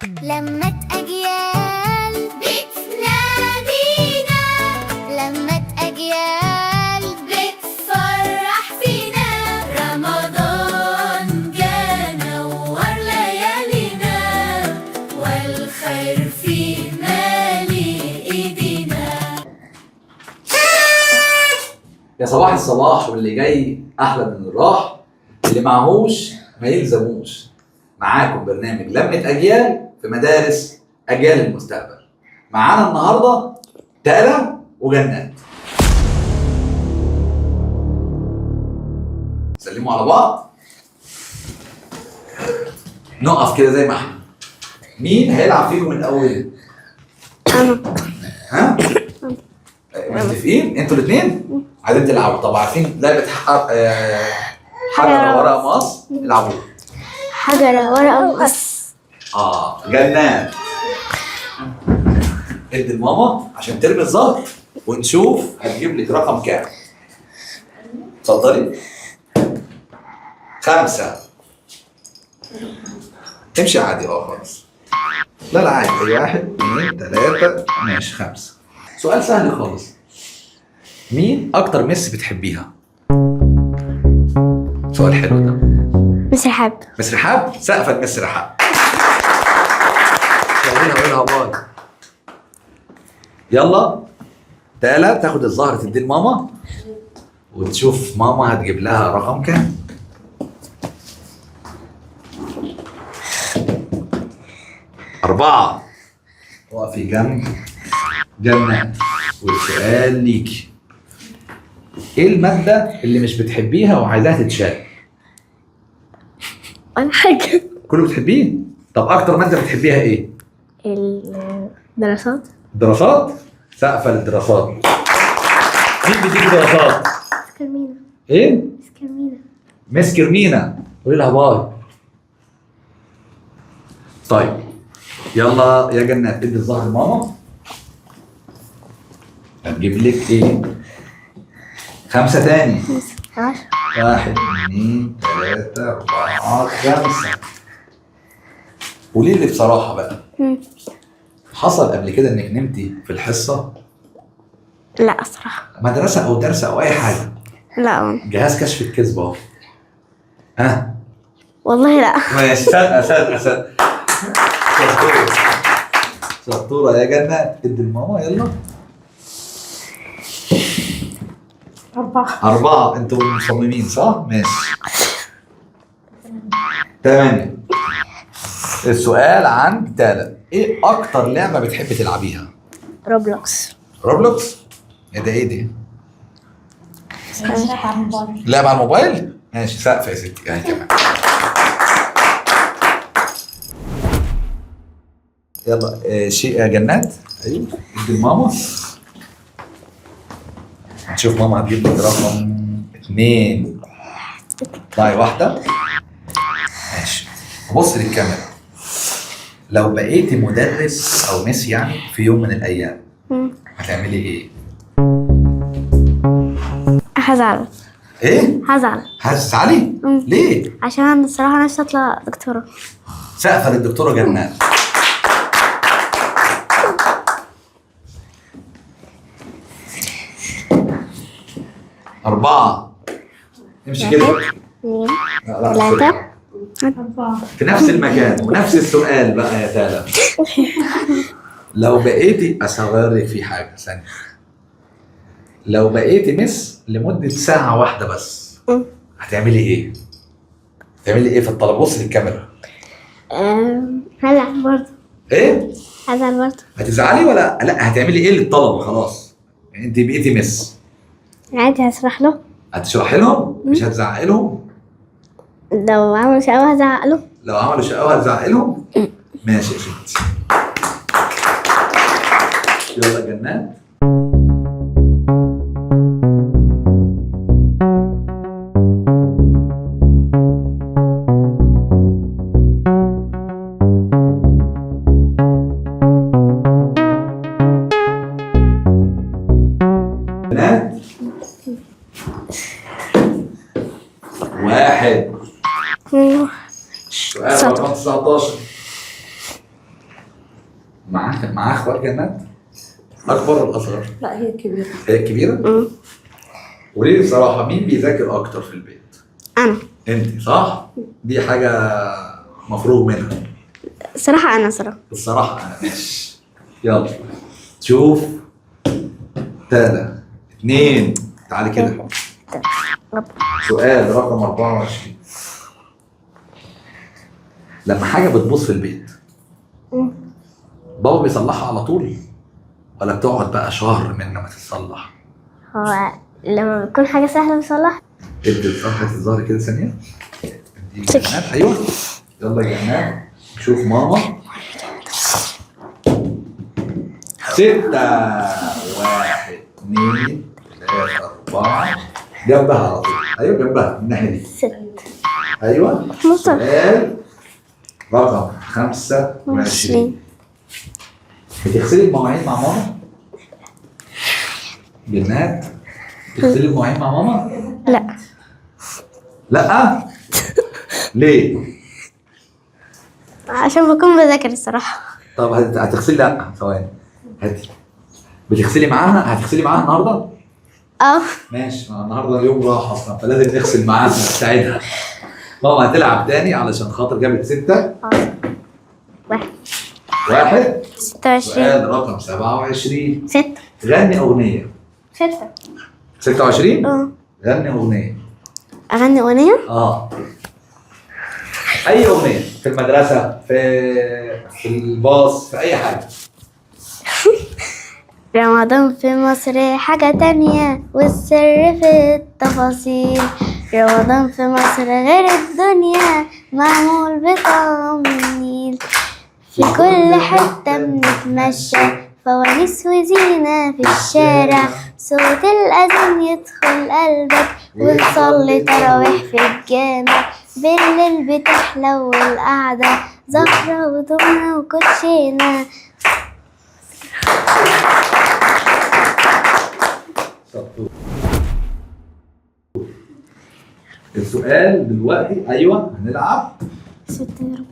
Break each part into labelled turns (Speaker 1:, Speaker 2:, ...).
Speaker 1: لمة أجيال بتنادينا، لمة أجيال بتفرح فينا. رمضان جا نور ليالينا، والخير في مالي ايدينا.
Speaker 2: يا صباح الصباح، واللي جاي احلى من اللي راح، اللي معهوش ما يلزموش. معاكم برنامج لمة اجيال في مدارس اجيال المستقبل. معانا النهارده تالا وجنات. سلموا على بعض. نقف كده زي ما احنا. مين هيلعب فيكم الاول؟
Speaker 3: أنا.
Speaker 2: ها؟ متفقين؟ انتوا الاثنين؟ عايزين تلعبوا. طب عارفين لعبة حجر ورقة مقص؟ العبوها.
Speaker 3: حجرة ورقة مقص.
Speaker 2: جنات، ادي لماما عشان ترمي الزهر ونشوف هتجيب لك رقم كام. اتفضلي. 5. امشي عادي خالص. لا لا عادي. 1 2 3 ماشي 5. سؤال سهل خالص. مين أكتر مس بتحبيها؟ سؤال حلو ده.
Speaker 3: مس رحاب.
Speaker 2: مس رحاب؟ سقفة مس رحاب. شاورينها قولها باي. يلا تالا تاخد الزهر تدي لماما وتشوف ماما هتجيب لها رقم كام. 4. وقفي جنب جنات والسؤال ليكي. ايه المادة اللي مش بتحبيها وعايزاها تتشال؟
Speaker 3: ولا حاجة.
Speaker 2: كله بتحبيه؟ طب أكتر مادة بتحبيها إيه؟
Speaker 3: الدراسات.
Speaker 2: دراسات؟ سقفة للدراسات. مين بيديكي دراسات؟
Speaker 3: مس كرمينة.
Speaker 2: إيه؟
Speaker 3: مس كرمينة.
Speaker 2: مس كرمينة، قولي لها باي. طيب يلا يا جنات ادي الظهر لماما. هتجيب لك إيه؟ 5 تاني.
Speaker 3: 10.
Speaker 2: 1 2 3 4 5. قولي لي بصراحة بقى، حصل قبل كده إنك نمتي في الحصة؟
Speaker 3: لا الصراحة.
Speaker 2: مدرسة أو درس أو أي حاجة؟
Speaker 3: لا.
Speaker 2: جهاز كشف الكذب أهو. ها؟
Speaker 3: والله لا.
Speaker 2: ماشي. صدقة صدقة صدقة. شطورة شطورة يا جنات. ادي لماما يلا. 4. انتوا مصممين صح؟ ماشي. 8. السؤال عن تالا، ايه اكتر لعبة بتحبي تلعبيها؟
Speaker 3: روبلوكس.
Speaker 2: روبلوكس؟ ايه ده ايه دي؟ لعبة على الموبايل؟ ماشي سقف يا ستي يعني كمان. يلا شيء يا جنات. ايوه ادي لماما. نشوف ماما هتجيب لك رقم 2. طلعي واحدة. ماشي. بص للكاميرا. لو بقيتي مدرس أو مس يعني في يوم من الأيام هتعملي إيه؟
Speaker 3: هزعل.
Speaker 2: إيه؟
Speaker 3: هزعل.
Speaker 2: هتزعلي؟ ليه؟
Speaker 3: عشان أنا الصراحة نفسي أطلع دكتورة.
Speaker 2: سقفة للدكتورة جنات. 4. امشي كده.
Speaker 3: 2
Speaker 2: 3
Speaker 3: 4.
Speaker 2: في نفس المكان ونفس السؤال بقى يا تالا. لو بقيتي اصغر لك في حاجة ثانية، لو بقيتي مس لمدة ساعة واحدة بس هتعملي ايه؟ هتعملي ايه في الطلبة؟ بص للكاميرا.
Speaker 3: هزعل برضه.
Speaker 2: ايه؟
Speaker 3: هزعل برضه.
Speaker 2: هتزعلي ولا لا؟ هتعملي ايه للطلبة خلاص؟ يعني انت بقيتي مس.
Speaker 3: عادي هشرح له.
Speaker 2: هتشرحي لهم؟ مش هتزعقي لهم؟
Speaker 3: لو عملوا شقاوة هزعق لهم.
Speaker 2: لو عملوا شقاوة هتزعقي لهم؟ ماشي يا ستي. يلا جنات. جنات. 1. سؤال رقم 19. معاه اخوات جنات؟ اكبر ولا اصغر؟
Speaker 4: لا هي كبيرة.
Speaker 2: هي الكبيرة؟ قولي لي بصراحة، مين بيذاكر اكتر في البيت؟
Speaker 3: انا.
Speaker 2: انت صح؟ دي حاجة مفروغ منها.
Speaker 3: صراحة انا صراحة.
Speaker 2: الصراحة انا. ماشي، يلا شوف. 3 2، تعالي كده. سؤال رقم 24، لما حاجة بتبوظ في البيت بابا بيصلحها على طول ولا بتقعد بقى شهر من ما تتصلح؟
Speaker 3: هو لما بتكون حاجة سهلة بصلح.
Speaker 2: ادي صفحة الظهر كده ثانية. ادي جنات. ايوه يلا يا جنات، شوف ماما. 6 1 2 3 4، جنبها على طول. ايوه جنبها من الناحية دي.
Speaker 3: 6.
Speaker 2: ايوه.
Speaker 3: مصر.
Speaker 2: سؤال رقم 25، بتغسلي المواعين مع ماما؟ جنات بتغسلي المواعين مع ماما؟
Speaker 3: لا.
Speaker 2: لا؟ ليه؟
Speaker 3: عشان بكون بذاكر الصراحة.
Speaker 2: طب هتغسلي؟ لا ثواني، هاتي. بتغسلي معاها؟ هتغسلي معاها النهارده؟
Speaker 3: اه.
Speaker 2: ماشي، ما النهارده اليوم راح اصلا، فلازم نغسل معاها نساعدها. ماما هتلعب تاني علشان خاطر جابت 6.
Speaker 3: 1.
Speaker 2: 1.
Speaker 3: 26.
Speaker 2: سؤال رقم 27.
Speaker 3: 6.
Speaker 2: غني اغنية.
Speaker 3: 6.
Speaker 2: 26؟
Speaker 3: اه.
Speaker 2: غني اغنية.
Speaker 3: أغني أغنية؟
Speaker 2: اه، اي اغنية، في المدرسة، في الباص، في اي حاجة.
Speaker 3: رمضان في مصر حاجة تانية والسر في التفاصيل. رمضان في مصر غير الدنيا، معمول بطعم النيل. في كل حتة بنتمشى، فوانيس وزينة في الشارع، صوت الأذان يدخل قلبك ونصلي تراويح في الجامع. بالليل بتحلو القعدة، زهرة وتمرة وكوتشينة.
Speaker 2: السؤال دلوقتي، ايوه هنلعب.
Speaker 3: 6 يا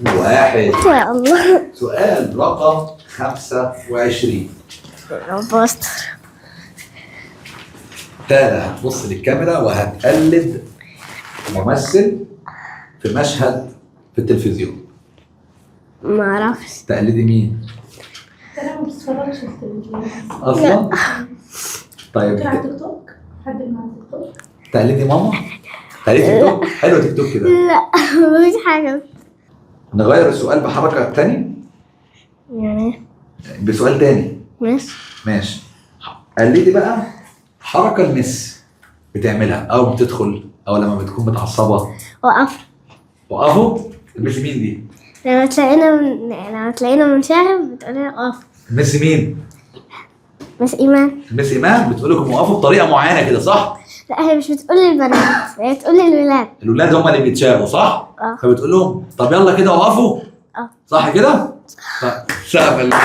Speaker 3: رب.
Speaker 2: 1.
Speaker 3: يا الله.
Speaker 2: سؤال رقم 25.
Speaker 3: رب استر.
Speaker 2: تالا هتبص للكاميرا وهتقلد ممثل في مشهد في التلفزيون.
Speaker 3: ما اعرفش.
Speaker 2: تقلدي مين؟
Speaker 4: انا ما بتفرجش على التلفزيون
Speaker 2: اصلا؟ طيب
Speaker 4: ممكن على تيك توك، حد من على تيك توك.
Speaker 2: تقلدي ماما؟ تقلدي تيك توك؟ حلو تيك توك كده.
Speaker 3: لا مفيش حاجة.
Speaker 2: نغير السؤال بحركة تاني؟
Speaker 3: يعني
Speaker 2: بسؤال تاني.
Speaker 3: ماشي.
Speaker 2: ماشي. قلدي بقى حركة المس بتعملها أو بتدخل أو لما بتكون متعصبة.
Speaker 3: وقف.
Speaker 2: وقفوا؟ المس مين دي؟
Speaker 3: لما تلاقينا منشغل بتقولي اقف.
Speaker 2: المس مين؟
Speaker 3: مس ايمان.
Speaker 2: المس إيمان بتقول لكم وقفوا بطريقة معينة كده صح؟
Speaker 3: لا هي مش بتقول للبنات، هي بتقول للولاد.
Speaker 2: الولاد هم اللي بيتشاغوا صح؟
Speaker 3: اه.
Speaker 2: فبتقول لهم طب يلا كده وقفوا.
Speaker 3: اه.
Speaker 2: صح كده؟ طيب سقف المس.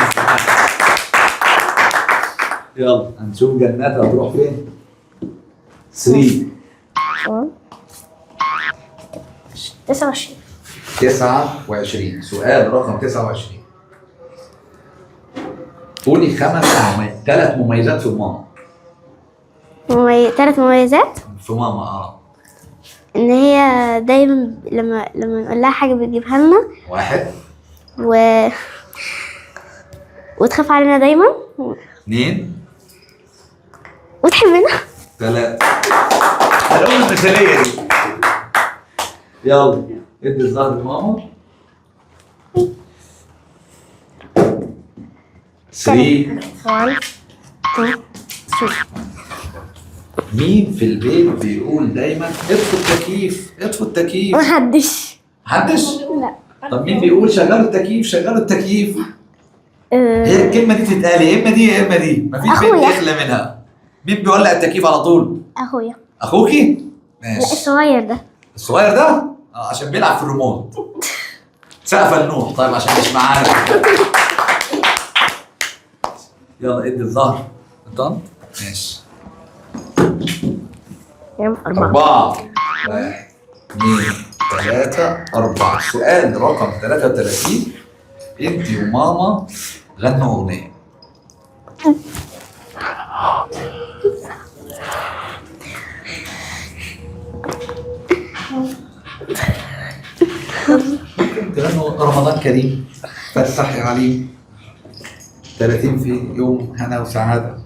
Speaker 2: يلا هنشوف جنات هتروح فين؟ 3.
Speaker 3: 29.
Speaker 2: 29. سؤال رقم 29، قولي 3 مميزات في ماما.
Speaker 3: 3 مميزات
Speaker 2: في ماما. اه.
Speaker 3: ان هي دايما لما نقول لها حاجة بتجيبها لنا.
Speaker 2: 1.
Speaker 3: وتخاف علينا دايما.
Speaker 2: 2.
Speaker 3: وتحبنا.
Speaker 2: 3. الأم المثالية دي. يلا ادي الظهر لماما. 3.
Speaker 3: 1 2 3.
Speaker 2: مين في البيت بيقول دايما اطفوا التكييف اطفوا التكييف؟
Speaker 3: محدش.
Speaker 2: محدش؟
Speaker 3: لا.
Speaker 2: طب مين بيقول شغلوا التكييف شغلوا التكييف؟ هي الكلمة دي تتقال يا اما دي يا اما دي، مفيش بنت يخلى منها. مين بيولع التكييف على طول؟
Speaker 3: اخويا.
Speaker 2: اخوكي؟ ماشي.
Speaker 3: لا الصغير ده.
Speaker 2: الصغير ده؟ عشان بيلعب في الريموت. سقف النوح. طيب عشان مش معانا. يلا ادي الظهر لطنط. ماشي. 4 1 2 3 4. سؤال رقم 33، انت وماما غنوا اغنية. ممكن تغنوا رمضان كريم، فتح يا عليم، 30 في يوم هنا وسعادة،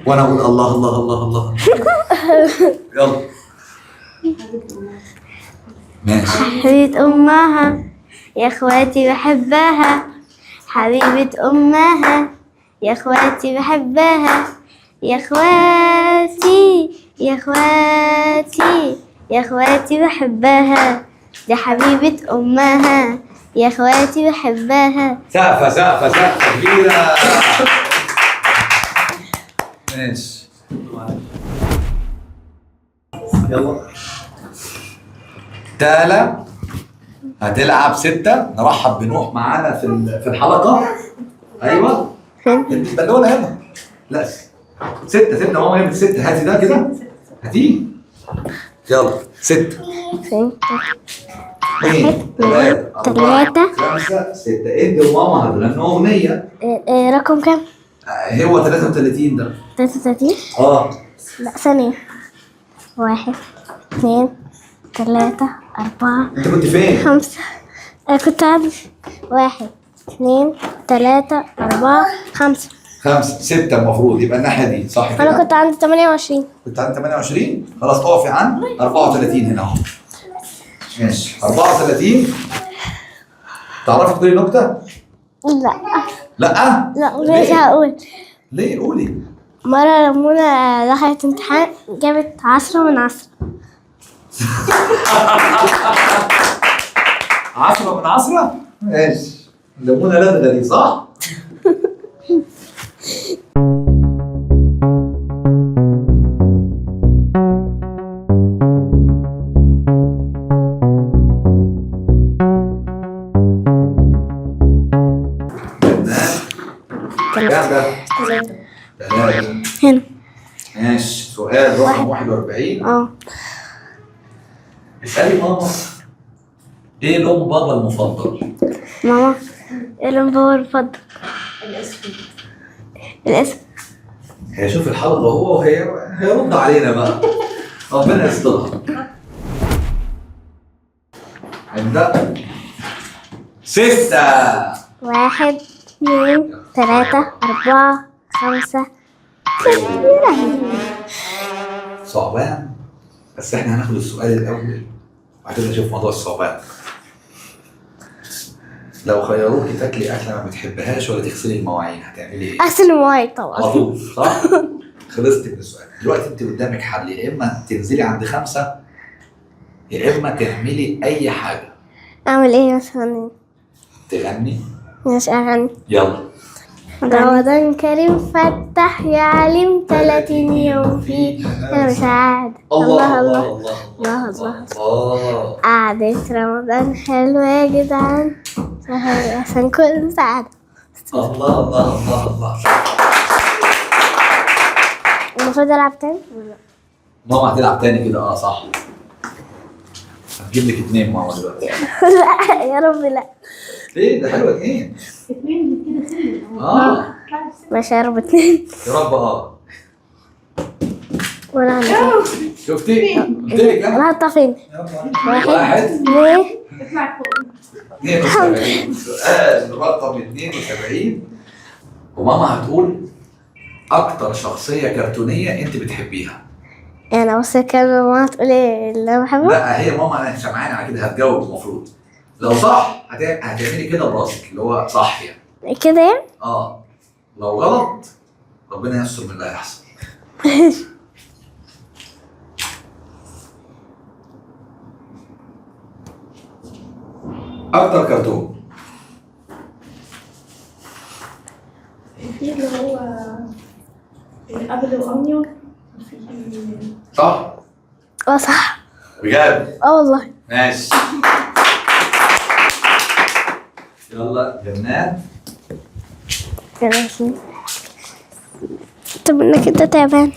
Speaker 2: وانا اقول الله الله الله الله. يلا ماشي.
Speaker 3: حبيبة أمها يا إخواتي بحبها، حبيبة أمها يا إخواتي بحبها، يا إخواتي يا إخواتي يا إخواتي بحبها، دي حبيبة أمها يا إخواتي بحبها.
Speaker 2: سقفة سقفة سقفة كبيرة. ماشي يلا. تالا هتلعب 6. نرحب بنوح معانا في الحلقة. ايوه البالونة هنا. لا 6 ماما جابت 6. هاتي ده كده، هاتيه. يلا 6
Speaker 3: فين؟
Speaker 2: 2 3 4 5 6. انت وماما هتغنوا اغنية.
Speaker 3: رقم كام؟
Speaker 2: هو 33 ده.
Speaker 3: 33؟
Speaker 2: اه
Speaker 3: لا ثانية. 1 2 3 4
Speaker 2: انت كنت فين؟
Speaker 3: 5. أنا كنت عامل 1 2 3 4 5.
Speaker 2: 5 6 المفروض يبقى الناحية دي صح كده؟
Speaker 3: أنا كنت عندي 28.
Speaker 2: كنت عند 28. خلاص اقفي عن 34 هنا اهو. ماشي 34. تعرفي تقولي نكتة؟
Speaker 3: لا
Speaker 2: لا؟
Speaker 3: لا مش هقول.
Speaker 2: ليه؟ قولي.
Speaker 3: مرة لمونة دخلت امتحان جابت 10 من 10.
Speaker 2: 10 من 10؟ ماشي. لمونة لدغة دي صح؟ كام ده؟ 3.
Speaker 3: هنا.
Speaker 2: ماشي. سؤال رقم 41.
Speaker 3: اه
Speaker 2: اسألي ماما ايه لون بابا المفضل؟
Speaker 3: ماما ايه لون بابا المفضل؟
Speaker 4: الاسود.
Speaker 3: الاسود.
Speaker 2: هيشوف الحلقة هو وهي هيرد علينا بقى. ربنا يسترها. نبدأ. 6.
Speaker 3: 1 2 3 4 5.
Speaker 2: ثعبان. بس احنا هناخد السؤال الأول وبعد كده نشوف موضوع الثعبان. لو خيروكي تاكلي أكلة ما بتحبهاش ولا تغسلي المواعين هتعملي إيه؟
Speaker 3: اغسل المواعين طبعا.
Speaker 2: على طول صح؟ خلصت من السؤال. دلوقتي انت قدامك حل، يا اما تنزلي عند 5 يا اما تعملي اي حاجة.
Speaker 3: اعمل ايه مثلا؟
Speaker 2: تغني.
Speaker 3: مش اغني.
Speaker 2: يلا.
Speaker 3: رمضان كريم فتح يا عليم 30 يوم فيه سعادة.
Speaker 2: الله الله الله
Speaker 3: الله الله.
Speaker 2: الله.
Speaker 3: قعدة رمضان حلوة يا جدعان عشان كل سعادة.
Speaker 2: الله الله الله الله.
Speaker 3: المفروض ألعب تاني؟
Speaker 2: ماما هتلعب تاني كده. اه صح. هتجيب لك 2 ماما دلوقتي.
Speaker 3: لا يا رب لا.
Speaker 2: ليه؟ ده حلوة 2.
Speaker 4: 2 كده سنة.
Speaker 2: اه
Speaker 3: ماشي يا رب 2.
Speaker 2: يا رب. اه
Speaker 3: ولا عندي.
Speaker 2: شفتي؟ قلت لك انا.
Speaker 3: انا هحطها فين؟
Speaker 2: 1
Speaker 3: 2.
Speaker 4: اطلع فوق.
Speaker 2: 72. سؤال رقم 72. وماما هتقول اكتر شخصية كرتونية انت بتحبيها.
Speaker 3: انا بص كده ماما تقول ايه اللي انا بحبه؟
Speaker 2: لا هي ماما انا سامعاني على كده هتجاوب المفروض. لو صح هتعملي كده براسك اللي هو صح يعني.
Speaker 3: كده يعني؟
Speaker 2: اه لو غلط ربنا يستر من اللي هيحصل. اكتر كرتون
Speaker 4: في اللي هو قبل وأنيو. في
Speaker 2: صح؟
Speaker 3: اه صح.
Speaker 2: بجد؟
Speaker 3: اه والله.
Speaker 2: ماشي. يلا جنات.
Speaker 3: 30. طب انك انت تعبان.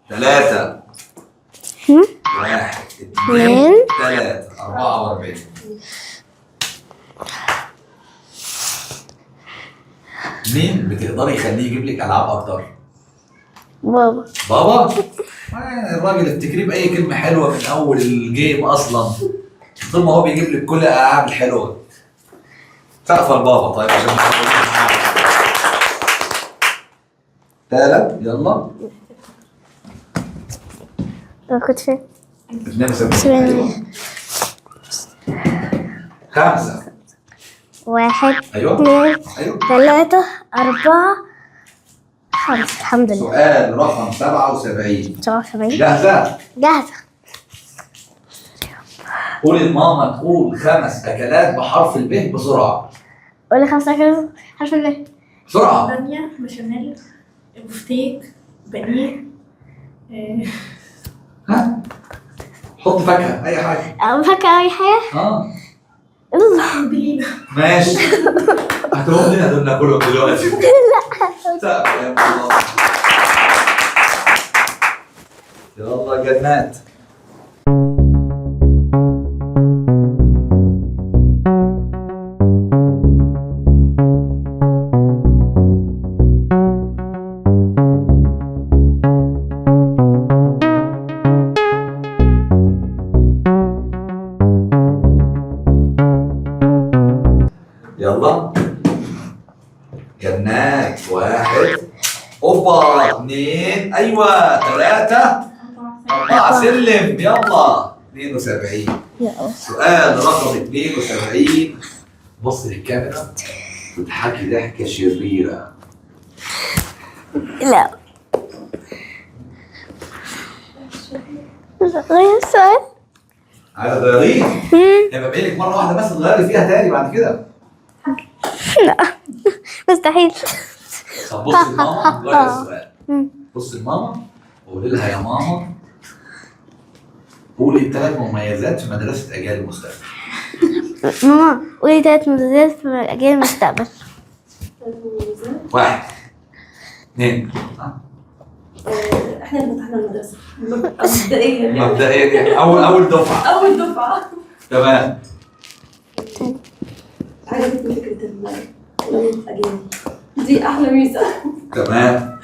Speaker 2: 3
Speaker 3: هم؟
Speaker 2: 1 2 3 44. مين بتقدري يخليه يجيب لك العاب اكتر؟
Speaker 3: بابا.
Speaker 2: بابا؟ الراجل افتكريه باي كلمة حلوة من اول ال game اصلا، طول ما هو بيجيب لك كل الالعاب الحلوة. سقفه لبابا. طيب عشان تالا يلا.
Speaker 3: كنت فين؟
Speaker 2: 72. 5.
Speaker 3: 1
Speaker 2: ايوه
Speaker 3: 2
Speaker 2: ايوه
Speaker 3: 3 4 5. الحمد لله.
Speaker 2: سؤال رقم 77.
Speaker 3: 77.
Speaker 2: جاهزة؟
Speaker 3: جاهزة.
Speaker 2: قولي لماما تقول 5 أكلات بحرف الب بسرعة.
Speaker 3: قولي 5 أكلات بحرف الب.
Speaker 2: بسرعة.
Speaker 4: بامية، بشاميل، بفتيك، بانيه.
Speaker 2: ها؟ حط فاكهة، أي حاجة.
Speaker 3: فاكهة أي حاجة؟
Speaker 2: اه
Speaker 4: بليلة.
Speaker 2: ماشي. هتقوم لنا دول ناكلهم دلوقتي. لا. يا الله. يلا جنات. يلا جنات. 1 اوبا 2 ايوه 3 4 سلم. يلا 72. سؤال رقم 72. بص للكاميرا واضحكي ضحكه شريرة.
Speaker 3: لا غير السؤال.
Speaker 2: عايزه تغيريه؟ يبقى باقي لك مرة واحدة بس تغيري فيها تاني بعد كده.
Speaker 3: لا مستحيل.
Speaker 2: طب بصي لماما غير السؤال. بصي لماما وقولي لها يا ماما قولي 3 مميزات في مدرسة أجيال المستقبل.
Speaker 3: ماما قولي 3 مميزات في أجيال المستقبل.
Speaker 2: 1 2.
Speaker 5: احنا اللي فتحنا المدرسة مبدئيا.
Speaker 2: مبدئيا أول دفعة.
Speaker 5: أول دفعة.
Speaker 2: تمام.
Speaker 5: عجبتني فكرة الأجيال دي أحلى ميزة.
Speaker 2: تمام.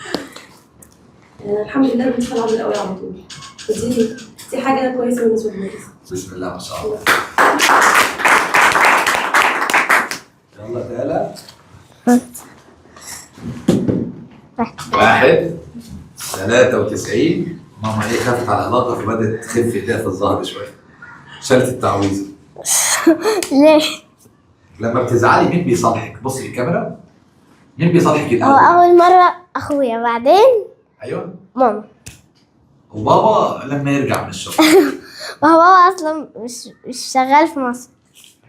Speaker 5: الحمد لله بندخل على الأول على طول، ودي حاجة كويسة بالنسبة للمدرسة.
Speaker 2: بسم الله ما شاء الله. يلا تعالى. 1 93. ماما ايه خافت على العلاقة فبدت تخف ايديها في الظهر شوية. شالت التعويذة.
Speaker 3: ليه؟
Speaker 2: لما بتزعلي مين بيصالحك؟ بصي للكاميرا. مين بيصالحك الأول؟
Speaker 3: هو أول مرة أخويا، بعدين
Speaker 2: أيوه
Speaker 3: ماما.
Speaker 2: وبابا لما يرجع من الشغل.
Speaker 3: وهو بابا أصلا مش شغال في مصر.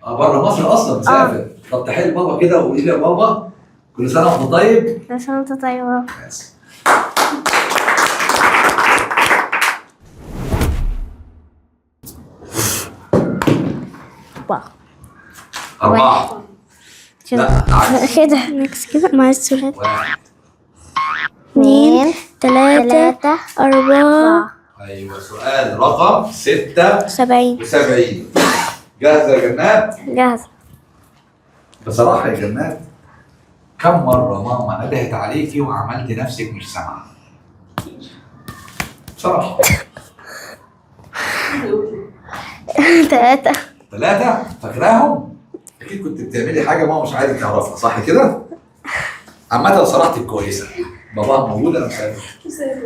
Speaker 2: بره مصر أصلا مسافر. طب تحية لبابا كده وقولي لي يا بابا كل سنة وأنت طيب.
Speaker 3: كل سنة وأنت طيب يا بابا.
Speaker 2: أربعة. لا عكس.
Speaker 3: كده عكس كده مع السؤال.
Speaker 2: 1
Speaker 3: 2 3 4.
Speaker 2: أيوه سؤال رقم 76. جاهزة يا جنات؟
Speaker 3: جاهزة.
Speaker 2: بصراحة يا جنات كم مرة ماما ندهت عليكي وعملتي نفسك مش سامعة؟ بصراحة.
Speaker 3: 3.
Speaker 2: 3 فاكراهم؟ أكيد كنت بتعملي حاجة ماما مش عايزة تعرفها، صح كده؟ عامة صراحتك كويسة. باباها موجود ولا مسافر؟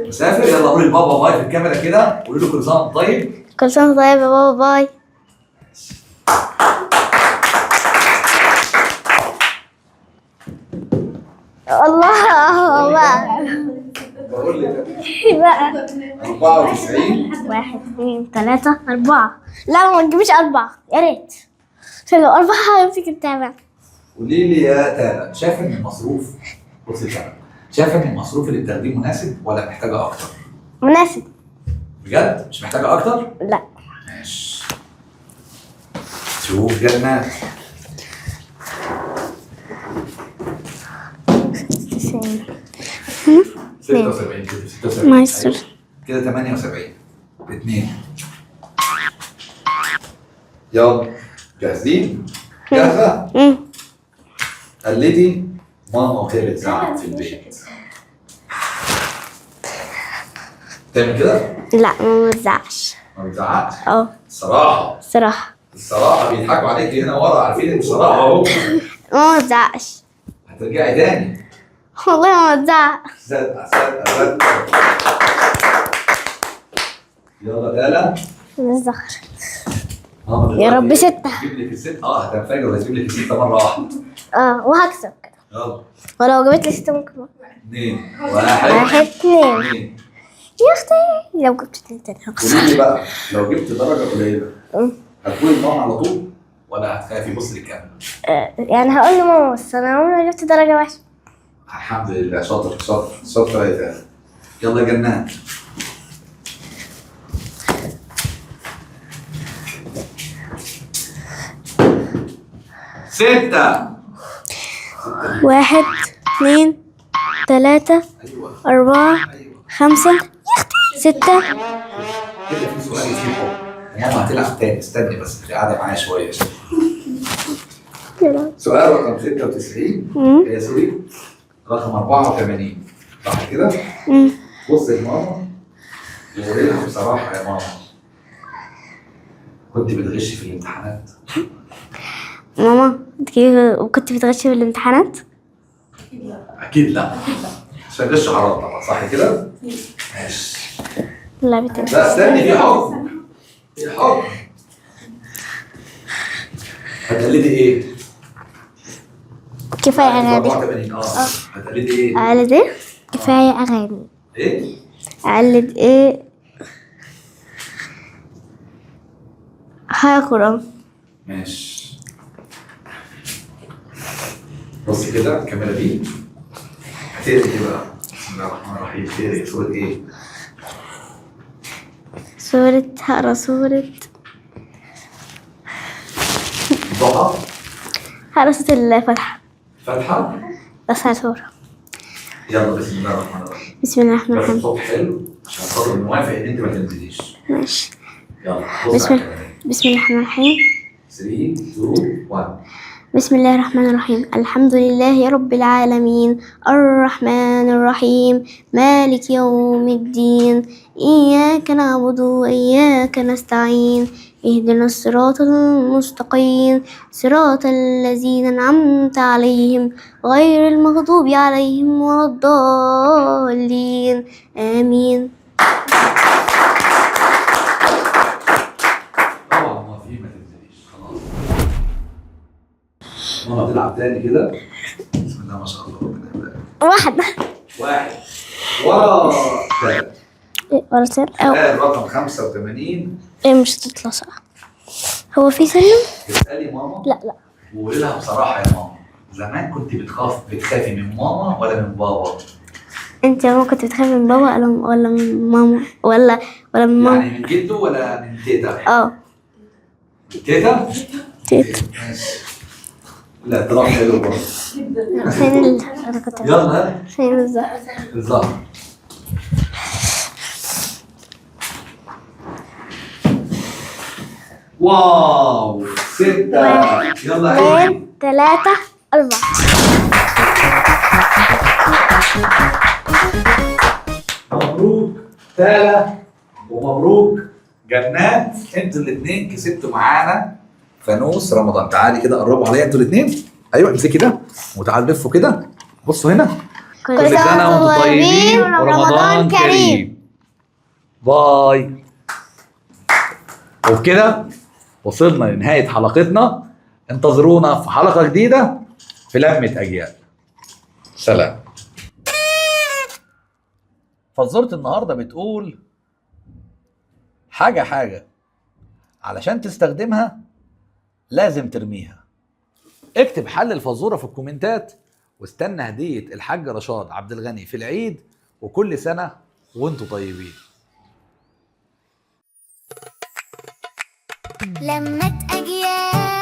Speaker 2: مسافر. يلا قولي لبابا bye في الكاميرا كده، قولي له كل سنة وأنت طيب.
Speaker 3: كل سنة وأنت طيب يا بابا، bye. الله بقى.
Speaker 2: بقول لك
Speaker 3: بقى
Speaker 2: 94.
Speaker 3: 1 2 3 4. لا ما تجيبيش 4 يا ريت، عشان لو 4 همسك التابع.
Speaker 2: قولي لي يا تالا، شايفه ان المصروف، بصي يا تالا، شايفه ان المصروف اللي بتاخديه مناسب ولا محتاجه اكتر؟
Speaker 3: مناسب.
Speaker 2: بجد؟ مش محتاجه اكتر؟
Speaker 3: لا.
Speaker 2: ماشي. شوف جنات.
Speaker 3: 96.
Speaker 2: 76 كده، 76.
Speaker 3: مايستر.
Speaker 2: أيوة. كده 78. 2. يلا جاهزين؟ جاهزة؟ قلدي ماما وهي بتزعق في البيت تعمل كده؟
Speaker 3: لا ماما ما بتزعقش.
Speaker 2: ما بتزعقش؟
Speaker 3: اه.
Speaker 2: الصراحة.
Speaker 3: الصراحة.
Speaker 2: الصراحة بيضحكوا عليك هنا ورا، عارفين الصراحة اهو.
Speaker 3: ماما ما بتزعقش.
Speaker 2: هترجعي تاني.
Speaker 3: والله ماما بتزعق.
Speaker 2: صدق صدق صدق. يلا تالا.
Speaker 3: الزهر.
Speaker 2: ماما
Speaker 3: يا رب
Speaker 2: دلوقتي
Speaker 3: 6.
Speaker 2: هتجيب لك الست، هتنفجر وهتجيب لك الستة مرة واحدة.
Speaker 3: وهكسب كده.
Speaker 2: يلا.
Speaker 3: ولو جابت لي 6 ممكن.
Speaker 2: 2 1
Speaker 3: 1 2.
Speaker 2: 2.
Speaker 3: يا اختي لو جبت 2 تاني هخسر.
Speaker 2: قولي لي بقى لو جبت درجة قليلة هتقولي لماما على طول ولا هتخافي؟ بصي للكاميرا.
Speaker 3: يعني هقول لماما، بس انا عمري ما جبت درجة وحشة.
Speaker 2: الحمد لله، شاطر شاطر شاطر يا تالا. يلا يا جنات. ستة.
Speaker 3: 1 2 3 4 5 6.
Speaker 2: كده في سؤال فيه حب. ماما هتلعب تاني، استني بس انت قاعدة معايا شوية. سؤال رقم 96 يا sorry رقم 84 صح كده؟ بصي لماما وقولي لها بصراحة يا ماما، كنت بتغشي في الامتحانات؟
Speaker 3: ماما انت كنت بتغشي في الامتحانات؟
Speaker 2: اكيد لا. عشان الغش حرام طبعا، صح كده؟ ماشي.
Speaker 3: لا بتغش.
Speaker 2: لا استني، في حكم. في حكم. هتقلدي ايه؟
Speaker 3: كفاية اغاني.
Speaker 2: 84. هتقلدي ايه؟
Speaker 3: اقلد ايه؟ كفاية اغاني.
Speaker 2: ايه؟
Speaker 3: اقلد ايه؟ حاجة قرآن.
Speaker 2: ماشي. بصي كده الكاميرا دي. هتقري ايه بقى؟ بسم الله الرحمن الرحيم. تقري سورة ايه؟
Speaker 3: سورة، هقرا سورة
Speaker 2: ضحى.
Speaker 3: هقرا سورة الفاتحة.
Speaker 2: فاتحة؟
Speaker 3: بس على سورة.
Speaker 2: يلا بسم الله الرحمن الرحيم.
Speaker 3: بسم الله الرحمن
Speaker 2: بس
Speaker 3: الرحيم.
Speaker 2: صوت حلو عشان خاطر موافق ان انت ما تنزليش.
Speaker 3: ماشي.
Speaker 2: يلا بص على الكاميرا.
Speaker 3: بسم الله الرحمن الرحيم.
Speaker 2: 3 2 1.
Speaker 3: بسم الله الرحمن الرحيم. الحمد لله رب العالمين، الرحمن الرحيم، مالك يوم الدين، إياك نعبد وإياك نستعين، اهدنا الصراط المستقيم، صراط الذين أنعمت عليهم، غير المغضوب عليهم ولا الضالين، آمين.
Speaker 2: طبعا ما في، ما تنزليش خلاص. ماما تلعب تاني كده. بسم الله ما شاء الله ربنا يبارك.
Speaker 3: 1
Speaker 2: 1 ورا 3.
Speaker 3: ورا 3.
Speaker 2: سؤال رقم 85.
Speaker 3: ايه مش هتطلع صح؟ هو في سلم؟
Speaker 2: اسألي ماما.
Speaker 3: لا لا.
Speaker 2: وقولي لها بصراحة يا ماما، زمان كنت بتخافي من ماما ولا من بابا؟
Speaker 3: انت يا ماما كنت بتخافي من بابا ولا من ماما ولا من ماما؟
Speaker 2: يعني من جده ولا من تيتا؟ من تيتا؟
Speaker 3: تيتا.
Speaker 2: ماشي. لا اعتراف حلو برضه.
Speaker 3: فين انا كنت
Speaker 2: يلا.
Speaker 3: فين الزهر؟
Speaker 2: الزهر. واو 6. يلا
Speaker 3: 2 3 4.
Speaker 2: مبروك تالا ومبروك جنات، انتوا الاثنين كسبتوا معانا فانوس رمضان. تعالي كده قربوا عليا انتوا الاثنين. ايوه امسكي ده وتعالوا لفوا كده. بصوا هنا.
Speaker 3: كل سنة وانتم طيبين ورمضان كريم.
Speaker 2: باي. وبكده وصلنا لنهاية حلقتنا. انتظرونا في حلقة جديدة في لمة أجيال. سلام. فزورة النهاردة بتقول حاجة حاجة علشان تستخدمها لازم ترميها. اكتب حل الفزورة في الكومنتات واستنى هدية الحاج رشاد عبد الغني في العيد. وكل سنة وانتوا طيبين.
Speaker 1: لمة أجيال.